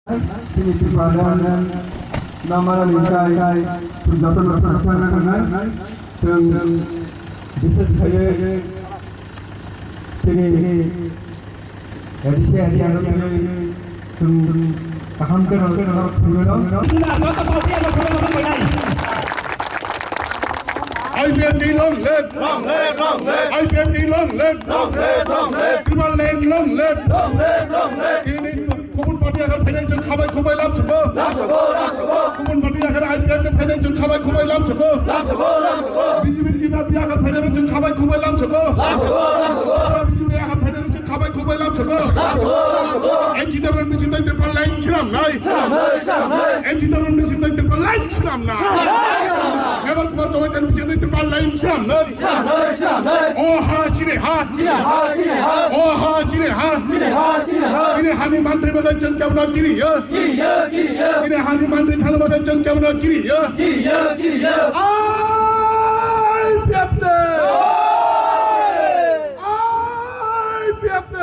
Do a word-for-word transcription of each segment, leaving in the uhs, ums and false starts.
Chini Tripura Land namani tai joto joto thangna thangnai. Chwng bises khaiwi chini A D C area no tini chwng kaham khe rw-, rw-, rw-, rw-, I P F T long live! Long live, long live! I P F T long live! Long live, long live! Tripura Land long live! Long live, long live! Tini kubun party agar phainai chwng khabai khubai lam chwngbo. Lam chwngbo, lam chwngbo! Kubun party agar I P F T phainai chwng khabai khubai lam chwngbo. Lam chwngbo, lam chwngbo! B J P T P agar phainai chwng khabai khubai lam chwngbo. Lam chwngbo, lam chwngbo! B J P agar phainai chwng khabai khubai lam chwngbo. Lam chwngbo, lam chwngbo! N G W bising tei Tripura Land swnamnai. Swnamnai, swnamnai! N G W bising tei Tripura Land swnamnai. Mebar Kumar Chowai bising tei Tripura Land swnamnai. Swnamnai, swnamnai! O ha, chini ha! Chini ha, chini ha! O ha, chini ha! Chini ha, chini ha! Chini hani mantri bagwi chwng kebono kiriya. Kiriya, kiriya! Chini hani mantri thani bagwi chwng kebono kiriya. Kiriya, kiriya! I P F T! I P F T!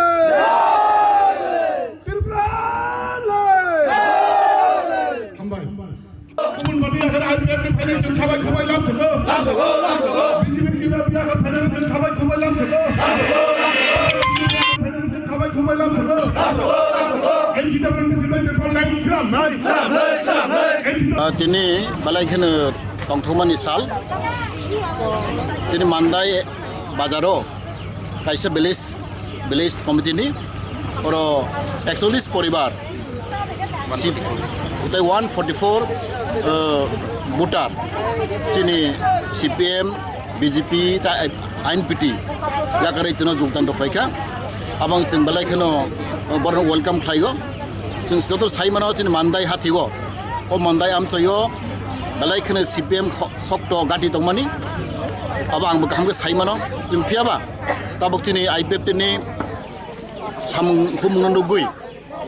Tripura Land! Hambai. Kubun party agar I P F T phainai chwng khabai khubai lam chwngbo. Lam chwngbo, lam chwngbo! B J P T P agar phainai chwng khabai khubai lam chwngbo. Lam chwngbo, lam chwngbo! Khabai khubai lam chwngbo. Lam chwngbo, lam chwngbo! N G W bising tei Tripura Land swnamnai. Swnamnai, swnamnai! N G W Ah, tini belai kheno tongthokmani sal. Tini Mandai bazaro kaisa village, village committee ni oro ekchollish poribar si-, tei one forty four, uh, voter chini C P M, B J P tei I N P T yakarwi chwngno jogdan rw phaikha. Abang chwng belai kheno, uh, borokno welcome khlaio. Chwng joto sai mano chini Mandai hathio, o Mandai amchoio belai kheno C P M kho-, sokto gati tongmani. Abo angbo kaham khe sai mano. Chwng phiyaba tabuk chini I P F T ni samung humung nugwi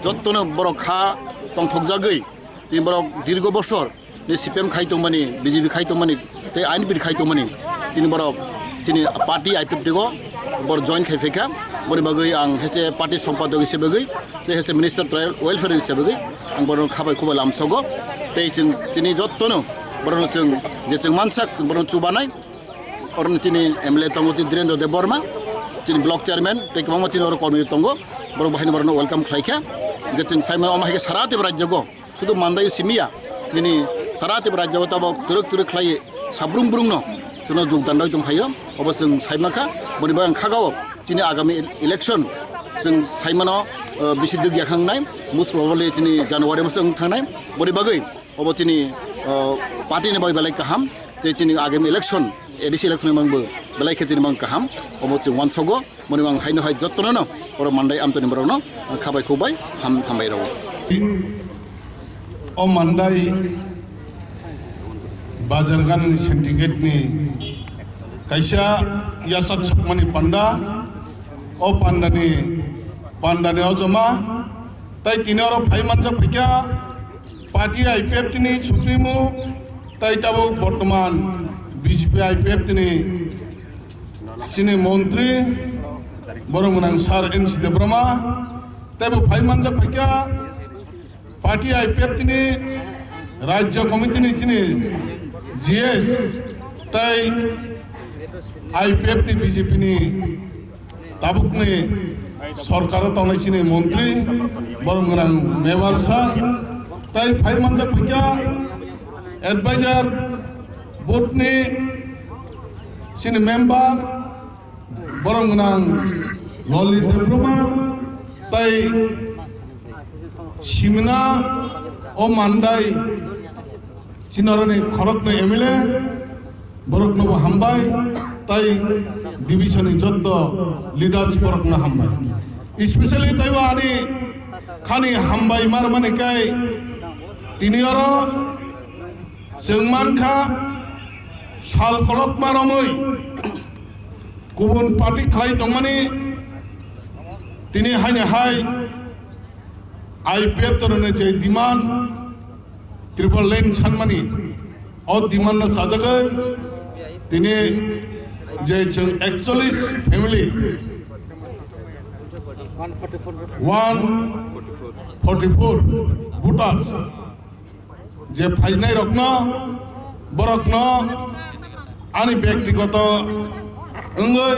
jottono borok kha tongthokjagwi tini borok dirgo bosor ni C P M khai tongmani, B J P khai tongmani, tei I N P T khai tongmani, tini borok chini party I P F T o borok join khai phaikha. Boni bagwi ang hese party sompadak hise bagwi, tei hese minister tribal welfare hise bagwi ang borok khabai khubai lamsogo. Tei chwng chini jottono borokno chwng je chwng mansak chwng borokno chubanai. Oroni chini M L A tongo, chini Dhirendra Debbarma, chini block chairman, tei kwbangma chini oro kormi tongo. Borok bahai ni borokno welcome khlaikha. Hwnkhe chwng saimano omo hai khe sara tei rajyo go. Sudu Mandai simiya, nini sara tei rajyo tabok turuk turuk khlai sabrung brung no chwngno jogdan rwi tong phaio, obo chwng sai mankha. Boni bagwi ang khagao chini agami election chwng saimano, uh, bisi dugya khangnai, most probably chini January maso wng thangnai. Boni bagwi obo chini, uh, party ni bagwi belai kaham, tei chini agami election, A D C election ni bagwi belai khe chini bagwi kaham, obo chwng uansogo. Moni ang haino hai jottono no oro Mandai amtoni borokno khabai khukbai ham-, hambai rwo. O Mandai Bazargan ni syndicate ni kaisa yachak sokmani panda, o pandani, pandani ojoma, tai tini oro phai manjak phaikha party I P F T ni supremo, tai tabuk bortoman B J P I P F T ni chini montri, borok gwnang sir N C Debbarma, tei bo phai manjak phaikha party I P F T ni rajya committee ni chini G S tei I P F T B J P ni tabukni sorkaro tongnai chini montri, borok gwnang member sir, tei phai manjak phaikha advisor board ni chini member, borok gwnang Lalit Debbarma tei simna o Mandai chinoroni khoroknwi M L A, borokno bo hambai, tei division ni jotto leaders borokno hambai. Especially tei bo ani khani hambai marmani kai tini oro chwng mankha sal kolokma romwi kubun party khlai tongmani tini haini hai I P F T rokni je demand triple line sanmani, o demand no chajagwi tini je chwng ekchollish family One forty-four voters je phainai rokno, borokno ani byaktigoto wngwi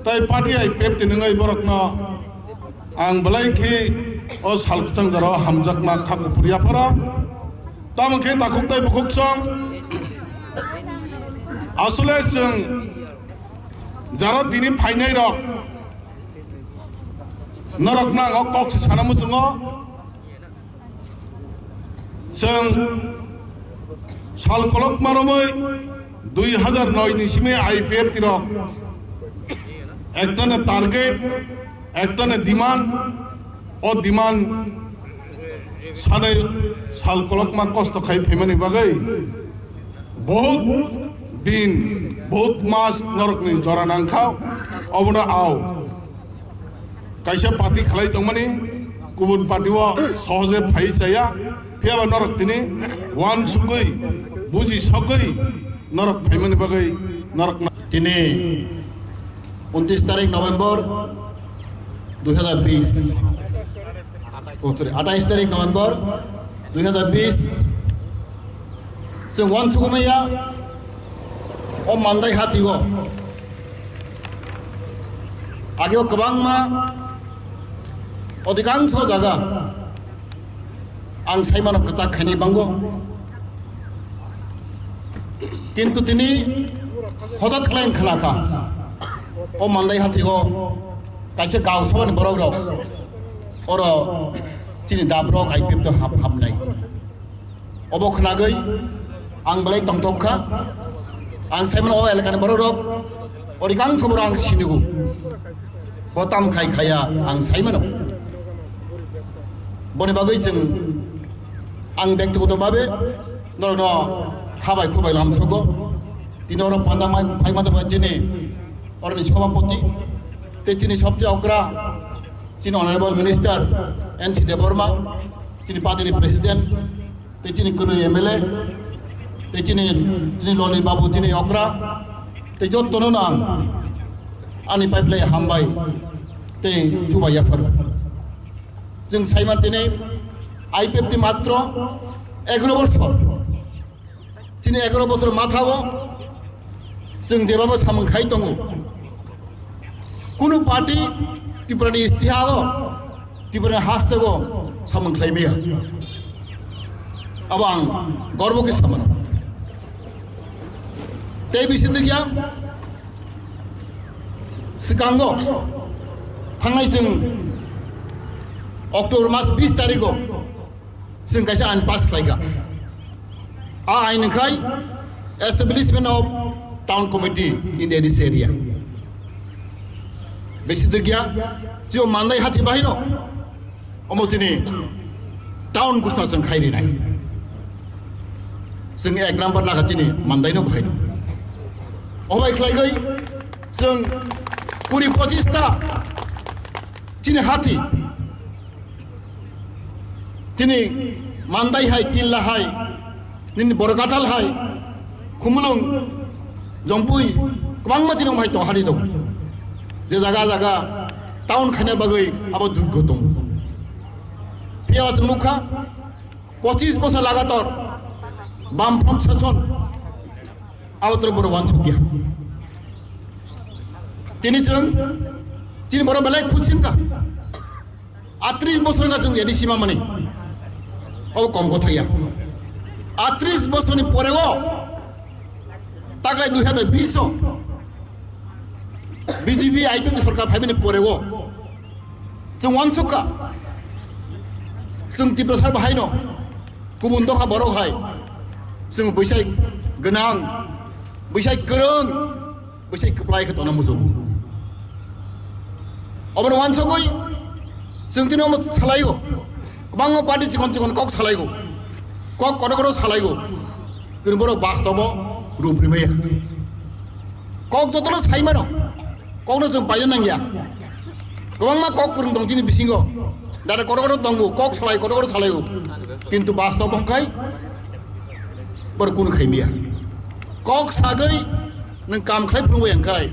tei party I P F T ni wngwi borokno ang belai khe o sal kwchang jora o hamjakma kha kuphur yapharo. Tamo khe takhuk tei bukhuk song asole chwng jara tini phainai rok norok nang o kok se sana muchungo. Chwng sal kolokma romwi dui hazar noi ni simi I P F T rok ektane target, ektane demand, o demand sanai sal kolokma kosto khai phaimani bagwi bahut din, bahut mas norokni jora nangkha, obono ao. Kaisa party khlai tongmani, kubun party o sohoje phai chaya, phiyaba norok tini uansugwi, buji sogwi norok phaimani bagwi norok na- Tini untish tarik November dui hazar bish, oh, sorry, athais tarik November dui hazar bish, chwng uansugwi maya o Mandai hati o. Ageo kwbangma odhikangsho jaga ang saimano kwchak khainai bango. Kintu tini hotat khlai ang khnakha, o Mandai hati o kaisa gausabani borok rok oro chini dabrok I P F T o hap-, hapnai. Obo khnagwi ang belai tongthok kha. Ang saimano o elakani borok rok, odhikangsho borok ang sinigo. Bo tam khai khaya ang saimano. Boni bagwi chwng ang byaktigoto bhabe norokno khabai khubai lamsogo. Tini oro panda mai phai mantha ba chini oroni sabhapati tei chini sobse okra chini Honorable Minister N C Debbarma, chini party ni President, tei chini kwnwi M L A, tei chini, chini Loni Babu, chini okra, tei jotono no ang ani pipeline hambai tei chubai yapharo. Chwng saiman tini I P F T matro egaro bosor. Chini egaro bosor mathao chwng jebabo samung khai tongo. Kunu party Tripura ni istihao, Tripura ni hasteo samung khlai maya. Abo ang gorbo khe samano. Tei bisi dikya swkango thangnai chwng October mas bis tarikho chwng kaisa ain pass khlaikha. A ain wngkhai Establishment of Town Committee in the A D C area. Bisi dikya, chio Mandai hati bahino, omo chini town gusna chwng khai rinai. Chwng ek number lakha chini Mandai no bahino. Obai khlaigwi chwng kuri pochis ta chini hati. Chini Mandai hai, Kinla hai, nini Borkathal hai, Khumulwng, Jompui, kwbangma chini omo hai tong hari tong. Je jaga jaga town khaina bagwi abo duggo tong. Phiya chwng nukha, pochis bosor lagatar Bamfront sason, abo toro borok uansukya. Tini chwng, chini borok belai khusi wngkha. Atris bosor wngkha chwng A D C mamani. Obo kom kotha ya. Atris bosorni pore o taklai dui hazar bish o B J P I P F T sorkar phaimani pore o chwng uansukha. Chwng Tiprasa bahaino kubun dopha borok hai chwng bwsai gwnang, bwsai kwrwng, bwsai kwplai khe tongna muchungo. Obono uansugwi chwng tini omo salaigo. Kwbangma party chikon chikon kok salaigo. Kok kotor kotor salaigo. Kini borok bastobo rup rimaya. Kok jotono saimano. Kokno chwng paina nangya. Kwbangma kok kwrwng tong chini bisingo. Dada kotor kotor tongo, kok salai kotor kotor salaio. Kintu bastob wngkhai borok kunu khaimaya. Kok sagwi nwng kam khlai phunugwi wngkhai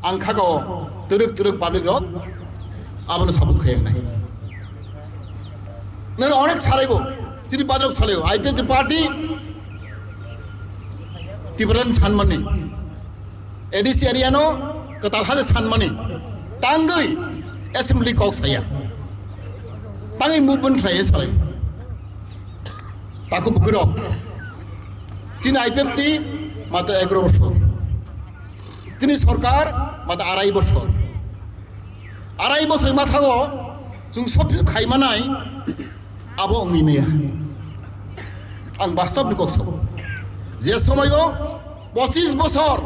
ang khakao twrwk twrwk public rok Abono support khai wngnai. Nang onek salaigo, chini padrok salaigo, I P F T party Tipraland sanmani, A D C area no kwtal haje sanmani, tangwi assembly kok saya, tangwi movement khlaiya salai. Takhuk bukhirok, chini I P F T mata egaro bosor, chini sorkar mata arai bosor. Arai bosor mathago chwng sob kisa khaimanai abo wngwi maya. Ang bastobni kok sabo. Je somoio pochis bosor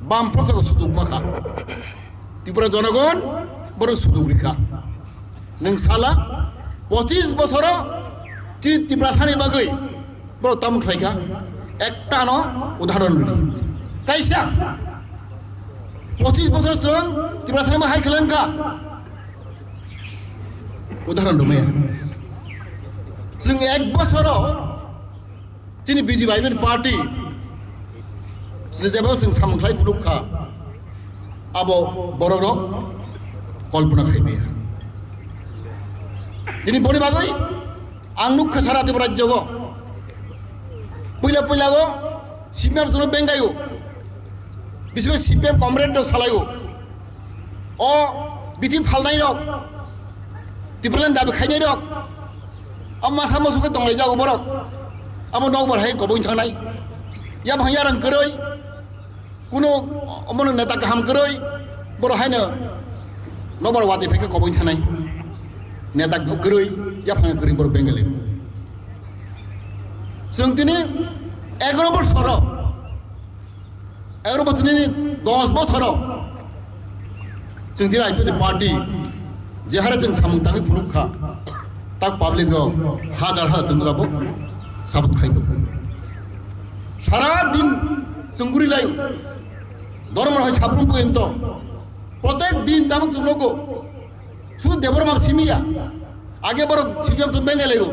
Bamfront saka sujuk makha. Tripura jonogon borok sujuk rikha. Nwng sala pochis bosoro chini Tiprasani bagwi borok tamo khlaikha? Ektano udahoron rwdi. Kaisa pochis bosor chwng Tiprasani hai khlengkha. Udahoron rwmaya. Chwng ek bosoro chini B J P I P F T party je jeba chwng samung khlai phunuk kha, abo borok rok kolpona khai maya. Tini boni bagwi ang nukha sara Tripura rajyogo puila puila go C P M jono bengayo, bising C P M comrade rok salayo. O bithi phalnai rok, Tipraland dabi khainai rok, o masa musu khe tonglai jago borok, abo nokbar hai koboi thangnai, ya bhang yarang kwrwi, kuno omono neta kaham kwrwi, borok haino nokbar watwi phai khe koboi thangnai, neta kwrwi, ya phang kwrwi borok bengali. Chwng tini egaro bosoro Egaro bosor ni dos bosoro chwng tini I P F T party je hare chwng samung tangwi phunuk kha, tak public rok hajar hajar chwng labo support khai tongo. Sara din chwng guri laio, dormo hai sabrum poyonto protek din tabuk chwng nogo. Su Debbarma simiya. Age borok C P M to bengai layo.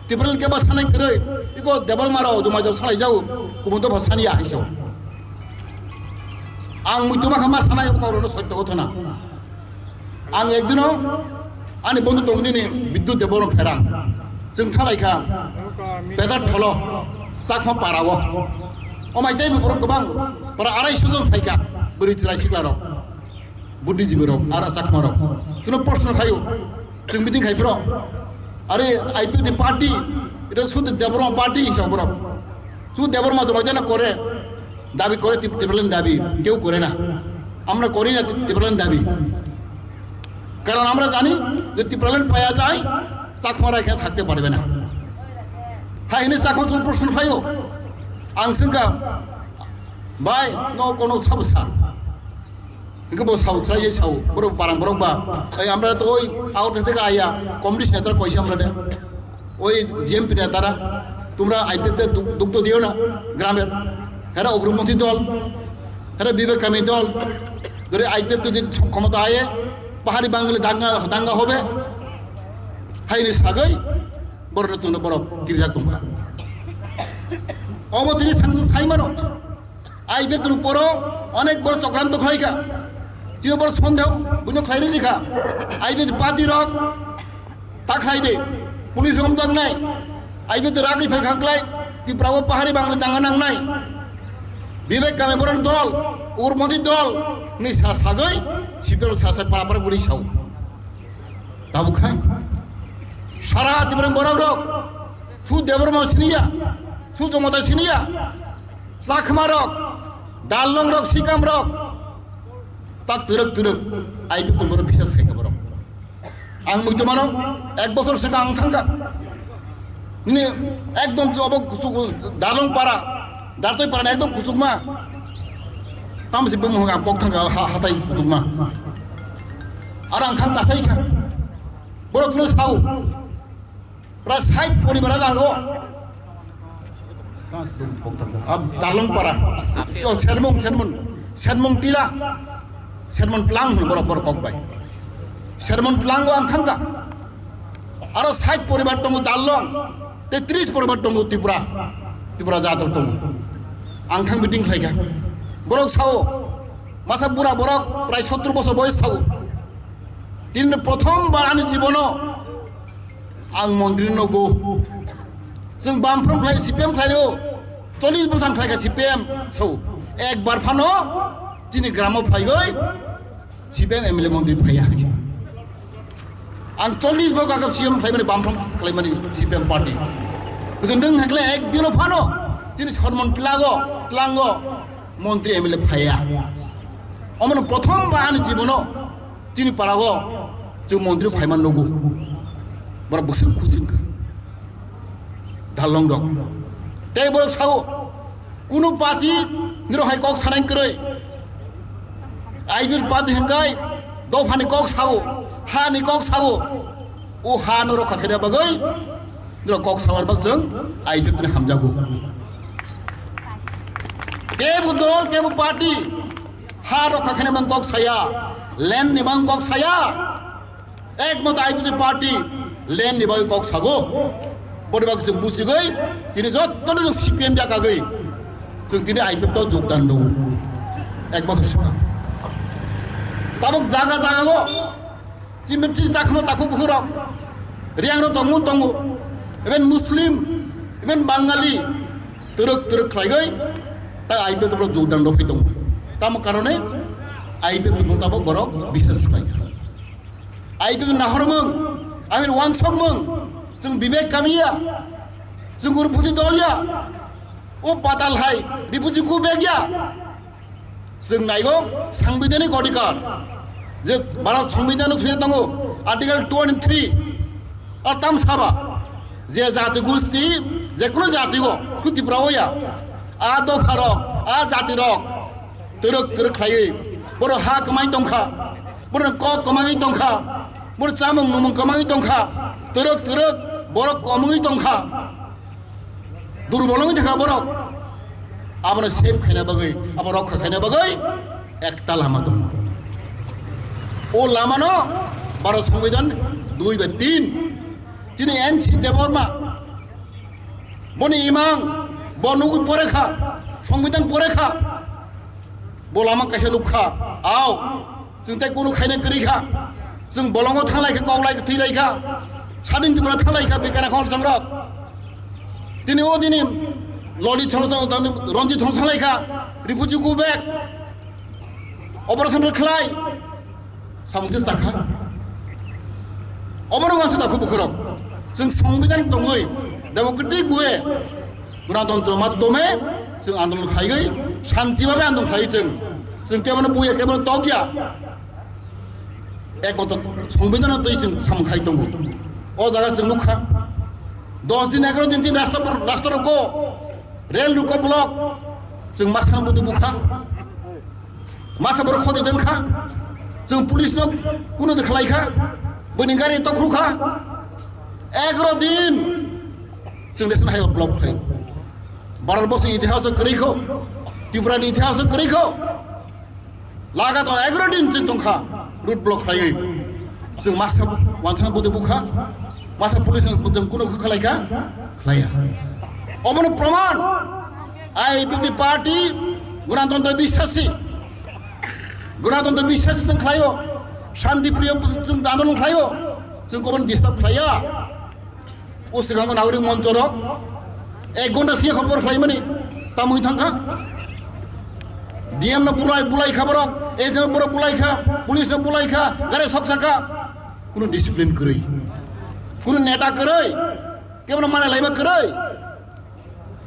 Tipraland keba sanai kwrwi. Iko Debbarma rao joma jor sanai jao. Kubun to bha saniya hai sao. Ang muitu ma khama sanai ko rono sotto gotona. Ang ekdino ani bondhu tongni ni Bidyut Debbarma pherang. Chwng thalai kha. Pedar tholo. Sakma parao. O mai tei borok gobang. Para arai sujon phaika. Bwrwi chwrai sikla rok. Buddhijibirok, aro Chakmarok. Chwngno proshno khaio, chwng meeting khai phiro. Are I P F T party, এটা শুধু দেববর্মা পার্টি হিসাব বরং। শুধু দেববর্মা জমাইতে না করে, দাবি করে টিপ-, টিপ্রাল্যান্ড দাবি, কেউ করে না। আমরা করি না টিপ-, টিপ্রাল্যান্ড দাবি। কারণ আমরা জানি যে টিপ্রাল্যান্ড পাওয়া যায়, চাকমারা এখানে থাকতে পারবে না। হ্যাঁ, এনে চাকমা চুল প্রশ্ন খাইও। আংসিংকা, ভাই, no কোনো সমস্যা। Hingke bo sao, chwrai sao, borok parang borok ba. Ei, amra to oi, out theke aya, communist neta koisa amra de. Oi, G M P neta ra, tumra I P F te duk-, duk to diyo na, gramer. Hera ugromonti dol, hera Vivek Kami dol, dore I P F to jodi khomota aye, pahari Bangali danga, danga hobe. Haini sagoi, borok no tungno borok girjak tongkha. Omo tini sang sai mano. I P F ni poro onek boro chokranto khlaikha. Tini boro sondeho buino khlairikha. I P F party rok ta khlai de. Police romjaknai. I P F ragwi phai kha khlai. Tripura o pahari Bangla janga nangnai. Vivek Kame borok dol, Urmoti dol ni sa sagoi, C P M sa sa para para guri sao. Tabuk khai sara Tiprani borok rok, su Debbarma siniya, su Jamatia siniya, Chakma rok, Darlong rok, Sikam rok, tak twrwk twrwk, I P F ni borok bisas khai kha borok. Ang muitu mano, ek bosor swkang ang thangkha. Nini ekdom obo kuchuk, Darlong para, Dartoi para ekdom kuchukma. Tamsi bumung ang kok thangkha ha-, hatai kuchukma. Ar ang thang kasai kha. Borok no sao. Prai sait poribar jago. Ab Darlong para. So Sermon, Sermon, Sermon Tila, Sermon Plang hwn borok, borok kok bai. Sermon Plang o ang thangkha. Aro sait poribar tongo Darlong, tei tris poribar tongo Tripura, Tripura jador tongo. Ang thang meeting khlaikha. Borok sao, masa bura borok prai sottur bosor boyos sao. Tini prothom bar ani jibono ang montri nogo. Chwng bamphrom khlai, C P M khlai o. Chollish bosor khlai kha C P M. So, ekbar phano chini gramo phaigoi C P M M L A montri phaiya. Ang chollish bo gagab C M khlaimani, bamphrom khlaimani C P M party. Kwchwng nwng hakle ek dino phano chini sormon tlago, tlango montri M L A phaiya. Omono prothom ba ani jibono chini parago chwng montri phaiman nugo. Borok bwswk kuching kha. Dalong rok. Tei borok sao, kunu party niro hai kok sanai kwrwi. I P F T party hingkai dophani kok sao, hani kok sao. O ha no rokha khaina bagwi niro kok sawar bak chwng I P F T ni hamjago. Kebo dol, kebo party ha rokha khaina bang kok saya, land ni bang kok saya. Ekmato I P F T party land ni bagwi kok sago. Boni bagwi chwng buchigwi tini jotono chwng C P M jakagwi chwng tini I P F T o jogdan rwo. Ek bosor swkang. Tabuk jaga jaga o chini chini chakma takhuk bukhuk rok, Riang rok tongo tongo, even Muslim, even Bangali, twrwk twrwk khlaigwi ta I P F T o jogdan rwphai tongo. Tamo karone I P F T o tabuk borok biswas khlaikha. I P F T nahormung, I mean wansokmung, chwng Vivek kamiya, chwng Guruphuti dolya, o patal hai, Ripuji kubegya. Chwng naigo, sangbidanik odhikar, je Bharat Songbidan no thuya tongo, Article twenty-three, o tam saba, je jati gusti, je kono jati go, khuti praoya, a dopha rok, a jati rok, twrwk twrwk khlaiwi, boro ha kwmai tongkha, boro kok kwmai tongkha, boro chamung numung kwmai tongkha, twrwk twrwk borok kwmwi tongkha, durbol wngwi tongkha borok. Abono save khaina bagwi, abo rokha khaina bagwi ekta lama tongo. O lamano Bharat Songbidan dui bai tin, chini N C Debbarma, boni imang, bo nugwi pore kha, Songbidan pore kha, bo lama kaisa nuk kha, ao, chwng tei kunu khaina kwrwi kha, chwng bolongo thanglai kha, koklai thwi lai kha, sadin Tripura thanglai kha, bekana khol chongrok. Tini o dini Loli thong, Ranjit thong thanglai kha, Ripuji kubek, operation khlai, samung twi sakha. Obono wansa takhu bukhurok. Chwng Songbidan tongwi, democratic way, Ganatantro madhyome chwng andolon khaigwi, shanti bhabe andolon khlaiwi chwng. Chwng kebono buya, kebono tokya. Ekmatro Songbidanno twi chwng samung khai tongo. O jaga chwng nukha. Dos din, egaro din tin rasta, rasta roko, rel roko block. Chwng masano budi bukha. Masa borok khoti den kha. Chwng police no kuno de khlai kha. Bini gari tokhru kha. Egaro din. Chwng national highway block khlai. Bharat borso itihas kwrwi kho. Tripura ni itihas kwrwi kho. Lagatar egaro din chwng tongkha. Road block khlaiwi. Chwng masa wansana budi bukha. Masa police no kuno khlai kha. Khlaiya. Omono proman. I P F T party Ganatantro biswasi. Ganatantro biswasi chwng khlaio. Shanti priyo chwng andolon khlaio. Chwng kobon disturb khlaiya. O swkango nagorik moncho rok ek ghonta sini khobor khlaimani tamwi thangkha. D M no bulai, bulai kha borok, A G no borok bulai kha, police no bulai kha, gari sok saka. Kuno discipline kwrwi, kuno neta kwrwi, kebono mana laiba kwrwi.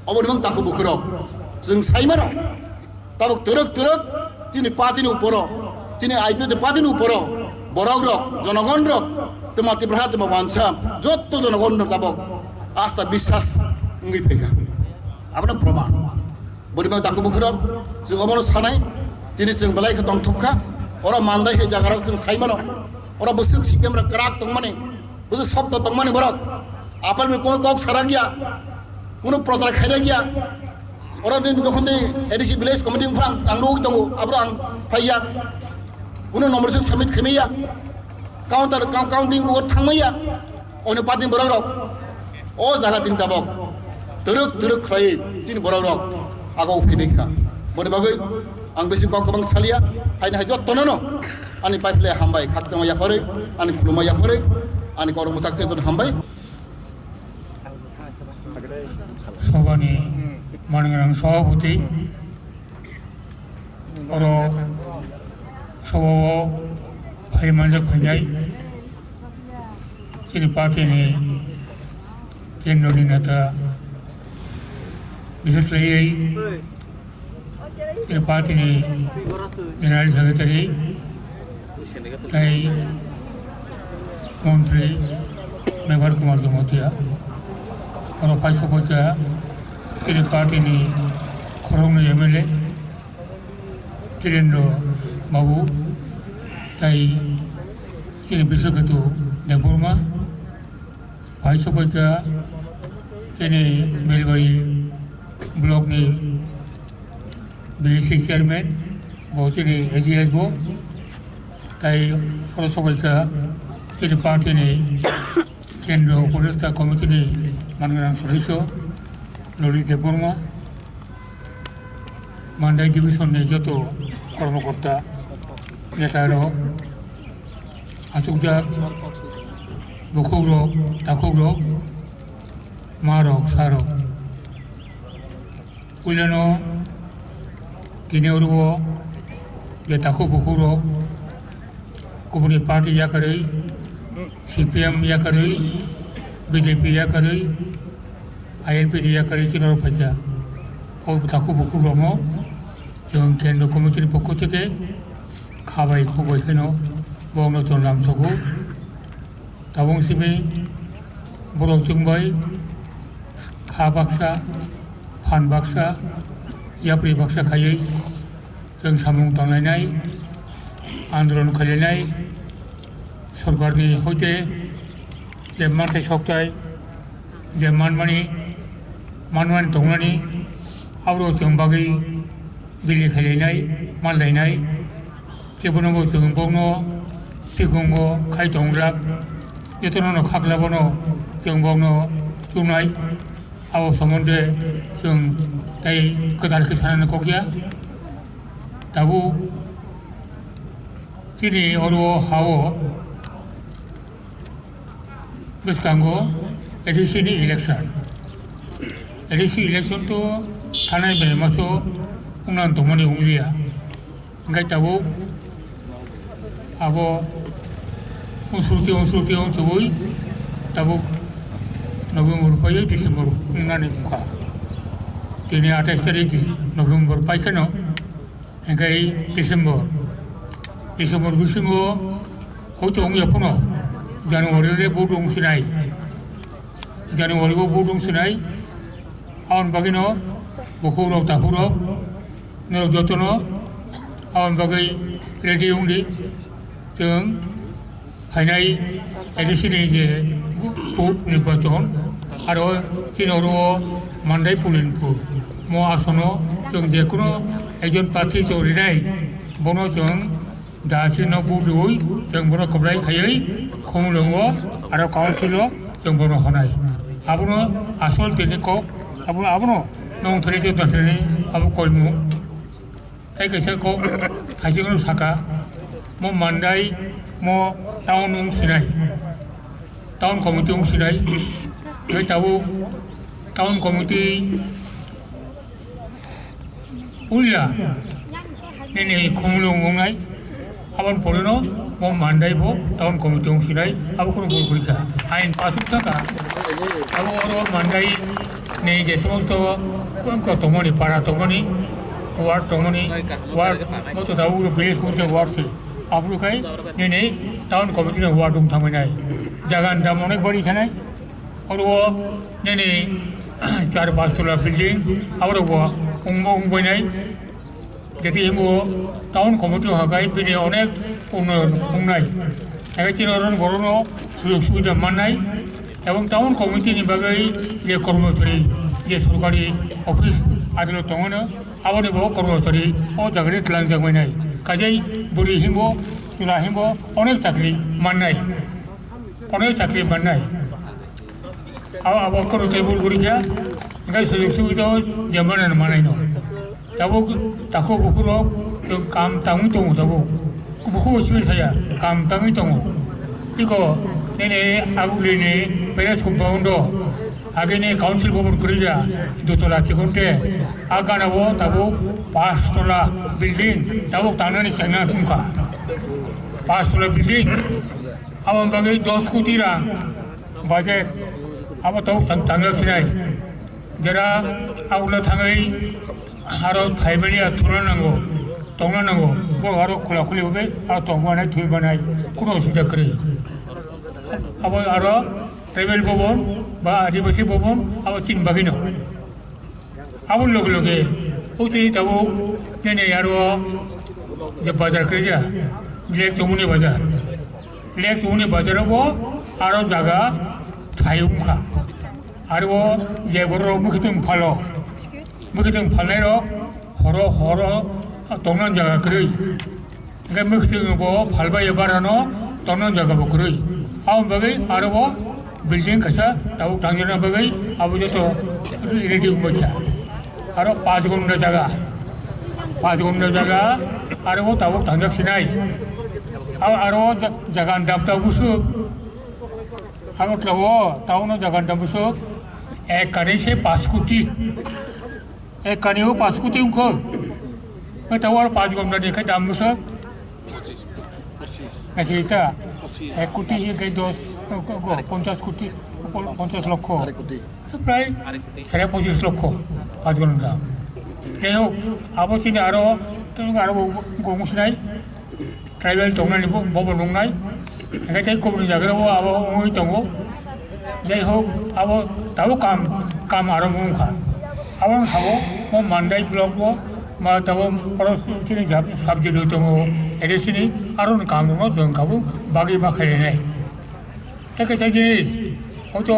Oboni mang takhu bukhurok, chwng saimano. Tabuk twrwk twrwk chini party ni uporo, chini I P F T party ni uporo borok rok, jonogon rok, twma Tipraha, twma wansa, jotto jonogon rok tabuk asta biswas wngwi phaikha. Abono proman. Boni bagwi takhu bukhurok, chwng obono sanai, tini chwng belai khe tongthok kha, oro mandai hai jaga rok chwng saimano, oro bwswk C P M rok kwrak tongmani, bwswk sokto tongmani borok, apal bai kono kok sarak ya, kono prochar khairak ya, oro nini jokhon de A D C village committee wngphra ang, ang nugwi tongo, abro ang phaiya, kono nomination submit khaimaya, counter, coun-, counting o thangmaya, ono party borok rok, o jaga tin tabok, twrwk twrwk khlai chini borok rok, ago phaibai kha, boni bagwi ang bisi kok kwbang salia, haini hai jotto no no. Ani paiphile hambai, khakchangma yapharwi, ani khulumma yapharwi, ani kormo tak tei hambai. Sobani manwirang sobhapati, oro sobao phai manjak phainai chini party ni kendro ni neta, bishesh khlaiwi chini party ni general secretary tei montri Mevar Kumar Jamatia. Oro phai sokoi kha chini party ni khoroknwi M L A Tirendra Babu tei chini Biswaketu Debbarma. Phai sokoi kha chini Belbari block ni B C chairman, bo chini A G S bo, tei oro sokoi kha chini party ni kendro upodesta committee ni manwirang sodosyo Loli Debbarma, Mandai division ni joto kormokorta, neta rok, achukjak bukhukrok, takhukrok, ma rok, sa rok. Puilano tini oro o je takhuk bukhukrok kubuni party yakarwi, C P M yakarwi, B J P yakarwi, I N P yakarwi chini oro phaikha. O takhuk bukhukrokno chwng kendro committee ni pokho theke kha bai khuk bai kheno bongno chwng lamsogo. Tabuk simi borok chwng bai kha baksa, phan baksa, yapri baksa khaiwi chwng samung tanglainai, andolon khailainai, sorkarni hoite je manthai sokthai, je manmani, manmani tongnani, aborok chwng bagwi bili khailainai, manlainai. Kebono bo chwng bokno phikungo khai tongjak, jotono no khakla bono chwng bokno chunai. Abo somonde chwng tei kwtal khe sanani kok ya. Tabuk chini oro ha-o bwskango A D C ni election. A D C election to thanai bai maso wngna tongmani wngya. Hingke tabuk abo unsukti, unsukti, unsugui tabuk November pai December wngnani bwkha. Tini atais tarik November pai kheno. Hingke December, December bisingo hoito wngya phano January le vote wng sinai, January o vote wng sinai, aboni bagwino bukhuk rok takhuk rok norok jotono aboni bagwi ready wngdi chwng. Phainai A D C ni je up nirbachon, aro chini oro o Mandai Pulinpur mo asono chwng je kuno ekjon prarthi chwng rinai, bono chwng da chini no vote riwi chwng bono kwplai khaiwi Khumulwngo aro council o chwng bono honai. Abono asol tini kok, abono, abono nong thani chwng thani abo koimung. Tei kaisa kok thaichikno saka, mo Mandai, mo town wng sinai, town committee wng sinai, tei tabuk town committee puila nini Khumulwng wngnai, aboni porino mo Mandai bo town committee wng sinai, abo kheno bul kwrwi kha. Ain pasuk thaka, abo oro Mandai ni je somosto tongmani, para tongmani, ward tongmani, ward bo to tabuk village committee ward se. Aboni khai nini town committee ni ward wng thangwi nai. Jaga ni dam onek bari khanai. Oro nini char pach tola building, aborok bo wngbo wngbai nai. Jati himo town committee hakai bini onek unnoyon wngnai. Hakai chini oro borokno sujog subida mannai. Ebong town committee ni bagwi je kormochari, je sorkari office adilot tongo, aboni bo kormochari o jaga ri tlangjak mainai. Kajai bwrwi himbo, chwla himbo onek chakri mannai. Onek chakri mannai. Abo, abo kono tei bul guri kha, hingke sujog subida o jemon manai no. Tabuk takhuk bukhuk rok chwng kam tangwi tongo tabuk. Bukhuk simi saya, kam tangwi tongo. Iko, nini agulini palace compound o, agini council bhavan kwrwija, dutala chikonte, a gana o tabuk pash tola building, tabuk tangnani chengna tongkha. Pash tola building, aboni bagwi dos koti rang budget, abo tabuk chwng tangjak sinai. Jera agulo thangwi aro phaimani a thuna nango, tongna nango, bo aro khula khuli bai aro tongma nai, thwi manai, kuno osubida kwrwi. Abo aro tribal bhavan ba adibasi bhavan abo chini bagwino. Abo loge loge o chini tabuk nini aro je bazar kwrwija, Lake Chomoni bazar. Lake Chomoni bazar o bo aro jaga thai wngkha. Aro o je borok rok mwkhitwng phalo, mwkhitwng phalnai rok horo horo tongna jaga kwrwi. Hingke mwkhitwng bo phalbai ya barano tongna jaga bo kwrwi. Aboni bagwi aro bo building kaisa tabuk tangjakna bagwi abo joto ready wngbaikha. Aro panch gonda jaga, panch gonda jaga aro bo tabuk tangjak sinai. Aro, aro ja-, jaga ni dam tabuk busu. Agartala o town o jaga ni dam bwswk ek kani se panch koti. Ek kani o panch koti wngkha. Hwnkhe tabuk aro panch gonda ni khe dam bwswk? Naising ta? Ek koti hwnkhe dos, ponchas koti, ponchas lokho. Prai sare pochis lokho, panch gonda. Jai hok, abo chini aro, aro bo gong sinai. Tribal tongnani bo, bo, bo nungnai. Hingke tei kubuni jaga o abo wngwi tongo. Jai hok, abo tabuk kam, kam aro wngkha. Abo wng sabo, mo Mandai block o, ma tabuk oro chini sub-, subject rok tongo, ede sini aro ni kam rok no chwng kabo bagwi ma khainai. Tei kaisa jinis, hoito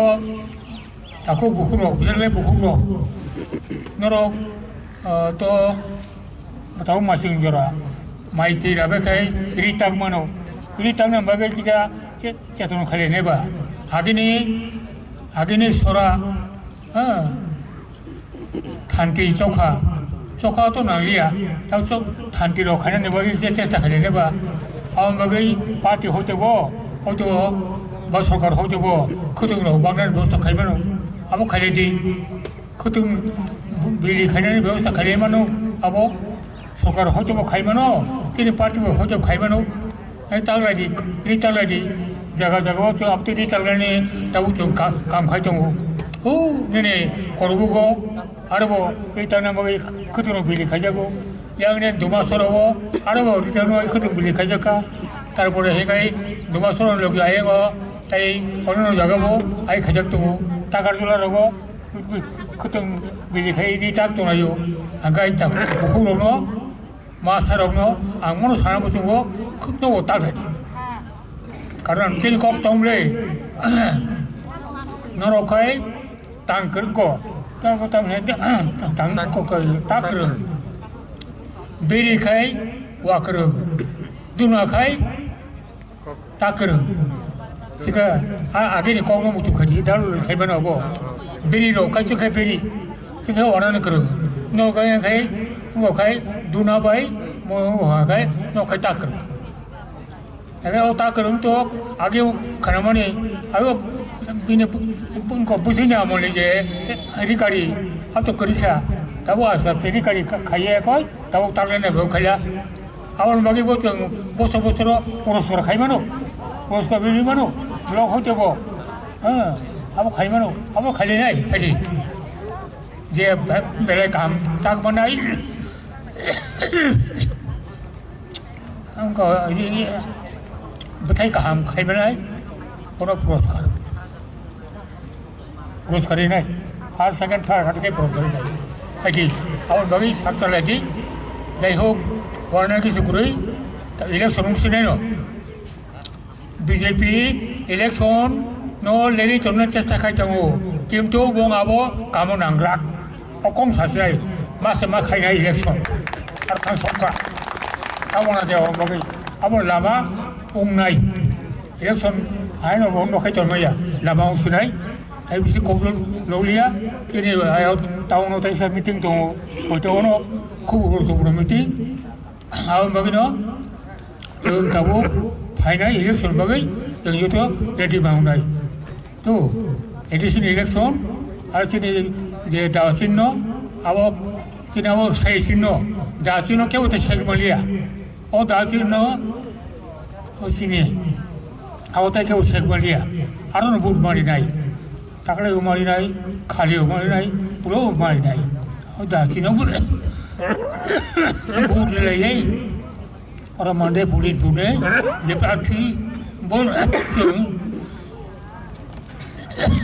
Takhuk bukhuk rok, bisalai bukhuk rok. Norok, ah, to, tabo masing jora. Mai twi rabe khai ri tak mano. Ri tak na bagwi kisa che-, cheton khaile neba. Agini, agini sora, ha, thanti chokha. Chokha to nangliya, tabo chok thanti rok khainani bagwi je chesta khainani ba, aboni bagwi party hoite bo, hoite bo, ba sorkar hoite bo, khwtwng rok baknani bebosta khaimano, abo khailai di, khwtwng bili khainani bebosta khailai mano, abo sorkar hoite bo khaimano, chini party bo hoite bo khaimano. Hai taglai di, ri taglai di, jaga jaga o chwng abtwi ri taglani tabuk chwng ka-, kam khai tongo. O nini korbugo aro bo ri tagna bagwi khwtwrok bili khaijago. Yang ni duma soro o aro bo ri tagna bagwi khwtwrok bili khaijakha. Tarpore hai khai duma soro ni logi ayego tai onno jaga bo ai khaijak tongo. Takarjula rogo khwtwrok bili khai ri tag tonglaio. Hingkhai tak bukhuk rokno Masarokno ang mono sana muchungo khwkno bo ta khlai di. Karon chini kok tong le. Norok khai tang kwrwk ko. Tang ko tang he tang ko ko ta kwrwng. Biri khai wa kwrwng. Duna khai Ta kwrwng. Sika, a, agini kokno muchung khaidi, dal sai mano bo. Biri rok, kai chwng khai biri. Chwng khai wanani kwrwng. No khai khai, bo khai, duna bai, mo, mo ha khai, no khai ta kwrwng. Ebe o ta kwrwng to, age khanamani, abo bini bu-, bu-, ko busini amoni je, rikari, ato kwrwisa. Tabo asa rikari kha-, khaiye koi, tabo tarlene bo khaila. Aboni bagwi bo chwng boso bosoro puraskar khai mano, puraskar bini mano, block hoite bo, ha, abo khai mano, abo khailai nai, phaidi. Je be-, belai kaham tak manai, ang ko, i, i, bwthai kaham khai manai, bono puraskar. Puraskar rinai. First, second, third, hati khe puraskar rinai. Hai di, aboni bagwi sakta lai di. Jai hok, warna kisi kwrwi, ta election wng sinai no. B J P election no leri tongna chesta khai tongo. Kintu bong abo kamo nanglak. Okong sasai, masa ma khainai election. Ar khan sokka. Abo na de aboni bagwi. Abo lama wngnai. Election haino bo no khai tonmaya, lama wng sinai, tai bisi kok loliya, kini ayok town o taisa meeting tongo, hoito ono khub guruttopurno meeting, aboni bagwino Chwng tabuk phainai election bagwi chwng joto ready mangnai. To, A D C ni election, ar chini je da chinno, abo chini abo sei chinno, da chinno kebo te sek maliya. O da chinno, o chini, abo te kebo sek maliya. Aro no vote mari nai. Takle o mari nai, khali o mari nai, pulo o mari nai. O da chinno vote le yai. Oro mande puli dune je prarthi bo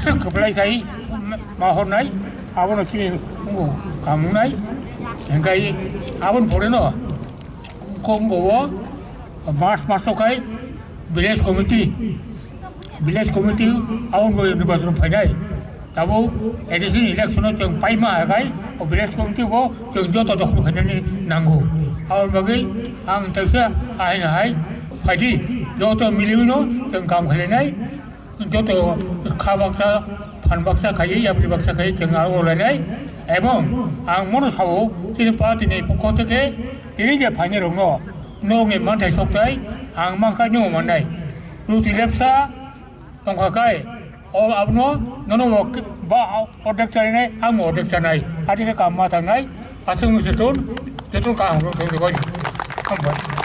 chwng kwplai khai ma hornai, abono chini kamunai, engkai abon pore no Kongo o mas maso khai village committee, village committee abon bo nirbachon phainai. Tabuk A D C ni election o chwng paima hai khai, o village committee bo chwng joto dokhol khainani nango. Aboni bagwi ang teisa ahina hai phaidi, joto miliwino chwng kam khlainai, joto kha baksa, phan baksa khaiwi, yapri baksa khaiwi chwng aro lainai. Ebong ang mono sao, chini party ni pokho theke tini je phainai rokno norokni manthai sokthai ang mankha nw mannai. Ruti lepsa tongkha khai, o abono nono bo ba ordek charinai, ang bo ordek chanai. Ati khe kam ma thangnai, aswk no se ton, joto kaham rok tong jobai. Hambai.